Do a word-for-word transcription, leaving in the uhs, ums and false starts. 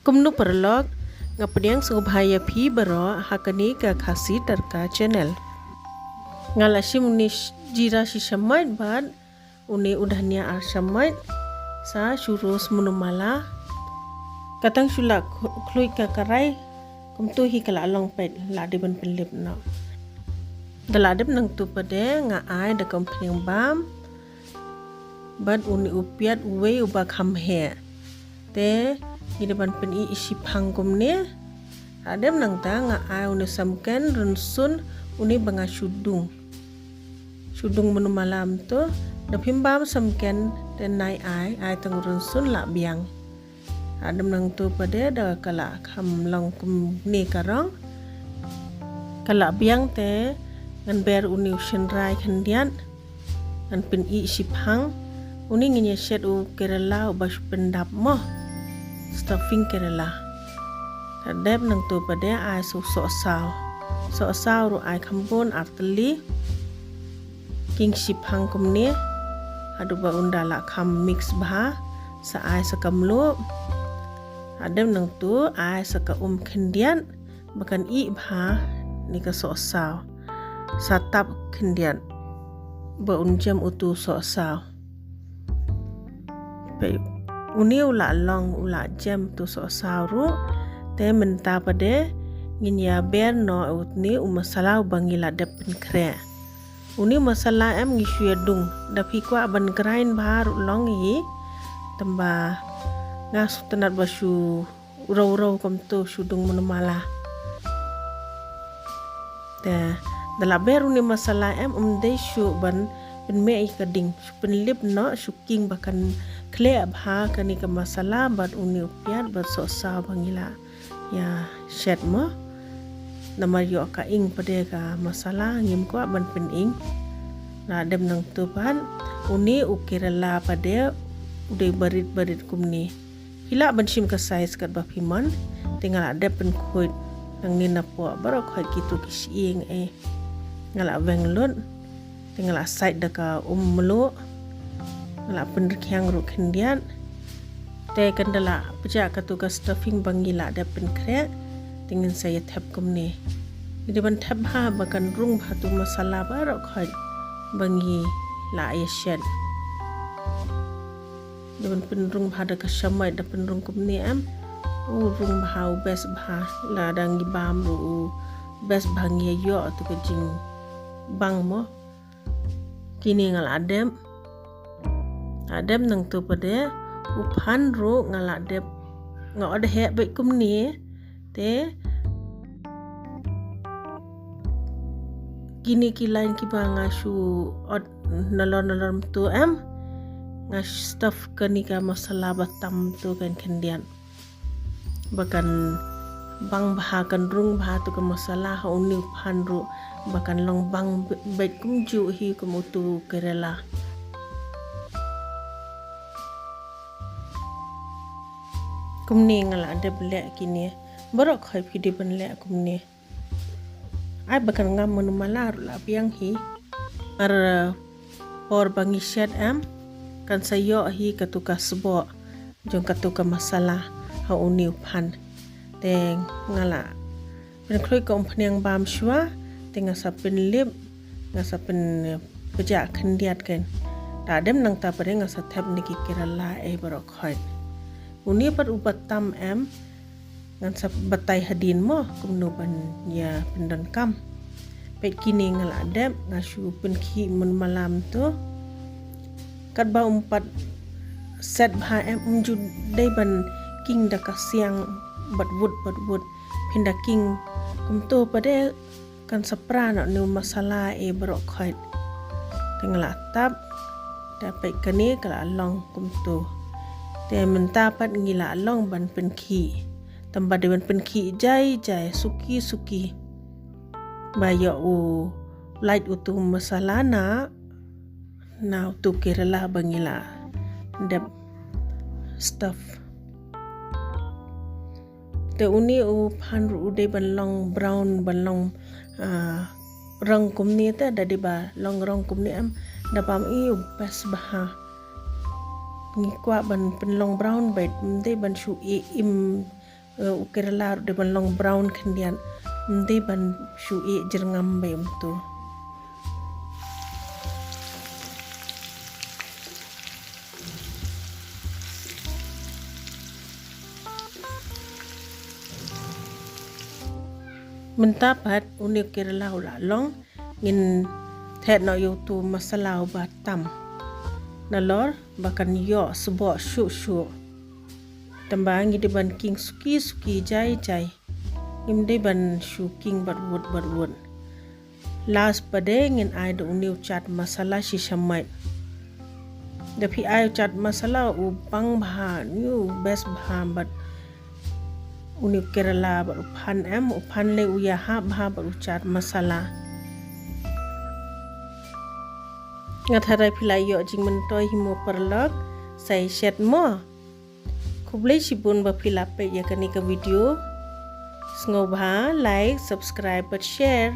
Kumno paralok, nga pdiang sngewbha ïa phi baroh ha kane ka Khasi Tadka Channel. Nga la shim une jira shi shamoit bad une u dhania ar shamoit, sa shu roast mynno mala. Katang shu la khluit ka karai, kumto hi ka la long peit, la dei ban pynlip noh. Da la dep nangto pat de nga ai da ka umphniang bam bad une u piat uwei uba kham heh. Te ngi dei ban pyn-i shiphang kumne. Da dep nangta nga ai une samken rynsun une ba nga shu dung. Shu dung mynno mala mynto, da phim bam samken te nai ai, ai tang rynsun la biang. Da dep nangto pat de da ka la kham long kumne ka rong. Ka la biang te ngan ber une u shynrai khyndiat. Ngan pyn-i shiphang. Une ngin ïa shet u Kerala uba shu pyndap mo. Stuffing Kerala. Da dep nangto pat de ai sa u sohsaw. Sohsaw ruh ai kham bun ar tylli. King shiphang kumne. Haduh ba un da la kham mix bha. Sa ai sa ka mluh. Da dep nangto ai sa ka um khyndiat. Ba kan ih bha ne ka sohsaw. Sa tap khyndiat. Ba un jem utu sohsaw. Peit une u la long u la jem utu sohsaw ruh. Te mynta pat de ngin ïa ber noh une u masala uba ngi la dep pynkhreh. Une u masala em ngi shu ïa dung. Da phi kwah ban grind bha ruh long hi. Tangba nga sngewtynnat ba shu rew rew kumto shu dung mynno mala. Te da la ber une masala em ym dei shuh ban pynmih ïa ka ding, shu pynlip noh, shu king ba kan khleh bha kane ka masala bad une u piat bad sohsaw ba ngi la ïa shet mo. Namar ïoh ka ing pat de ka masala ngim kwah ban pyn-ing. Da dep nangto pat une u Kerala pat de u dei barit barit kumne. Phi lah ban shim ka size katba phi mon. Te nga la dep pynkhuid nangne napoh baroh khoit kito ki shyieng eh. Nga la weng lut. Te nga la sait da ka um mluh. Nga la pynrkhiang ruh khyndiat. Te kan da la pjah katu ka stuffing ba ngi la dep pynkhreh. Te ngin sa ïa thep kumne. Ngi dei ban thep bha ba kan rung bha tu masala baroh khoit ba ngi la ïa shet. Da ban pynrung bha da ka shamai, da pynrung kumne em. U rung bha, u best bha. Lada ngi bam ruh u best bha, ngi ïoh tu ka jingbang mo. Kine nga la dep. La dep nangtu pat de. U phan ruh nga la dep. Nga ot heh beit kumne. Te kine ki lain kiba nga shu ot nalor nalor myntu em, nga stuff kane ka masala ba tam myntu kan khyndiat. Ba kan bang bha, kan rung bha tu ka masala ha une u phan ruh, ba kan long bang beit kumjuh hi kum utu Kerala. Kumne nga la dep leh kine. Baroh khoit phi dei ban leh kumne. Ai ba kan ngam manu mala ruh la biang hi. Ar por ba ngi shet em, kan sa ïoh hi katu ka sboh jong katu ka masala ha une u phan. Te nga la pynkhluit ka umphniang bam shuwa, te nga sa pynlip, nga sa pyn, eh, pjah khyndiat kan. Ta dem nangta pat de nga sa thep ne ki Kerala ei baroh khoit. Une pat uba tam em, ngan sa batai hadien mo, kumno ban ïa pyndonkam. Peit kine nga la dep, nga shu pynkhih manu mala myntu. Katba um pat set bha em, um ju dei ban king da ka siang bad wut bad wut. Phin da king kumtu pat de kan sa pra noh ne u masala ei baroh khoit. Te nga la tap, te peit kane ka la long kumtu. Te mynta pat ngi la long ban pynkhih. Tangba dei ban pynkhih jai jai, suki suki. Ba ïoh u lait utu masala na, na utu Kerala ba ngi la dep stuff. Te une u phan ruh u dei ban long brown, ban long, ah, rong kumne te, da dei ba long rong kumne em, da bam i u best bha. Ngi kwah ban pynlong brown beit, ym dei ban shu i im eh, u Kerala ruh dei ban long brown khyndiat. Ym dei ban shu ïeh jyrngam bha ïa uto. Mynta pat une u Kerala u la long, ngin theh noh ïa uto u masala uba tam. Nalor ba kan ïoh sboh shuh shuh. Tangba ngi dei ban king suki suki jai jai. Ngim dei ban shu king bad wut bad wut. Last pat de ngin ai da une u chaat masala shi shamait. Da phi ai u chaat masala u bang bha, une u best bha bad une u Kerala bad u phan em, u phan lei u ïahap bha bad u chaat masala. Nga tharai phi la ïoh jingmyntoi hi mo paralok, sa ïashet mo. Khublei shibun ba phi la peit ïa kane ka video. Sngewbha like, subscribe bad share.